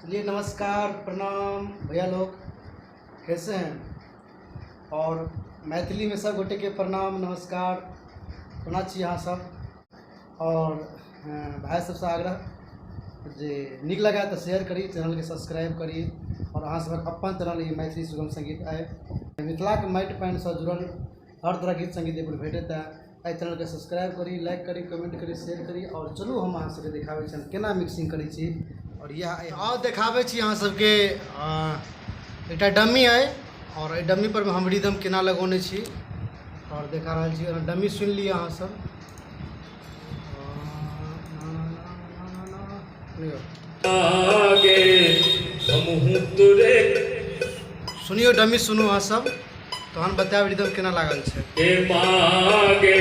चलिए नमस्कार प्रणाम भैया लोग, कैसे हैं? और मैथिली में सब गोटे के प्रणाम नमस्कार। कोना छी अहाँ सब? और भाई सबसे आग्रह जे नीक लगा तो शेयर करी, चैनल के सब्सक्राइब करी और अहाँ सबक अपन चैनल ई मैथिली सुगम संगीत आए मिथिलाके माटि पानिसँ जुड़ल हर तरह गीत संगीत एहिपर भेटैत है। एहि चैनलके सब्सक्राइब करी, लाइक करी, कमेंट करी, शेयर करी। और चलू हम अहाँ सबके देखाबै छी हम केना मिक्सिंग करै छी। और इएह आओर देखाबै छी अहाँ सबके एकटा डम्मी अइ और एहि डम्मी पर हम रिदम केना लगौने छी और देखा रहल छी। डम्मी सुनि लिअ अहाँ सब। सुनियो डम्मी सुनू अहाँ सब, तहन बतायब रिदम केना लागल छै। हे मागे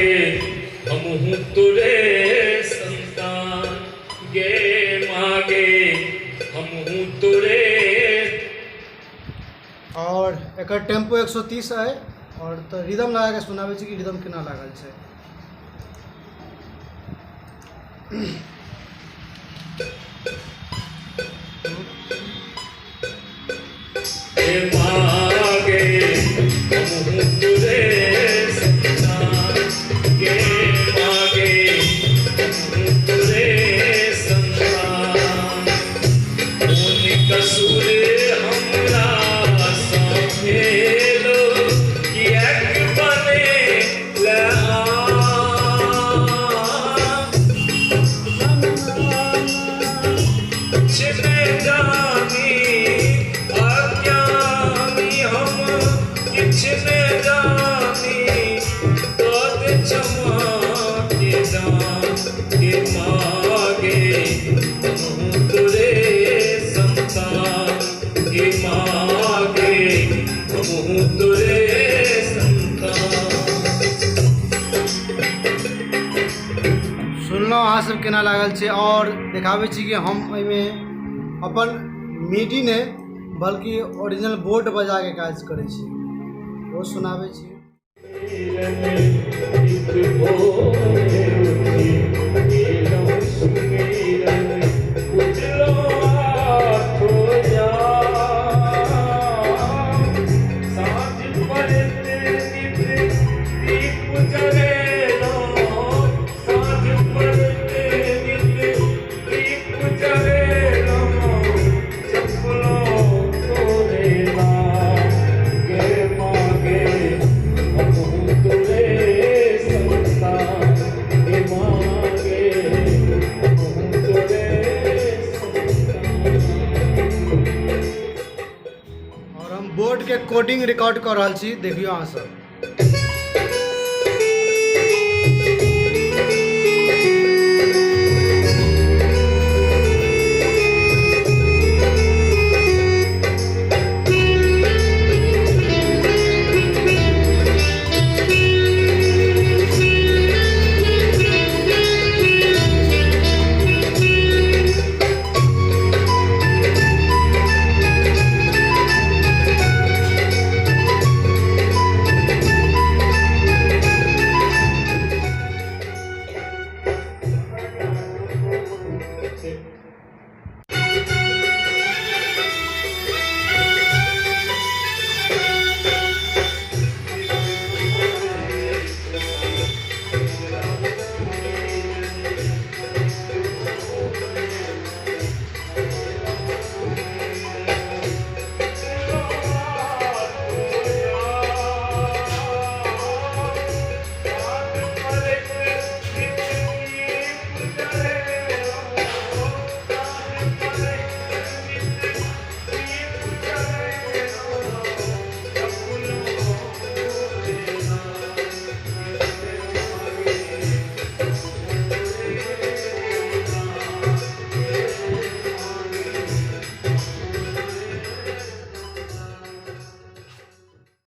हमहूँ तोरे संतान, गे मागे हमहूँ तोरे। और एकर टेम्पो 130 अइ और तऽ रिदम लगा के सुनाबै छी कि रिदम केना लागल छै। हे मागे हमहूँ तोरे संतान, गे मागे हमहूँ तोरे संतान। कोन कसूर हमरा सँ भेलो, किएक बने तोरे संतान। सुनलहुँ अहाँ सब केना लागल छै। और देखाबै छी कि हम एहिमे अपन मिडी नहि बल्कि ओरिजिनल बोर्ड बजाके काज करै छी, ओ सुनाबै छी। और हम बोर्ड के कोडिंग रिकॉर्ड कर रहल छी, देखियो अहाँ सब।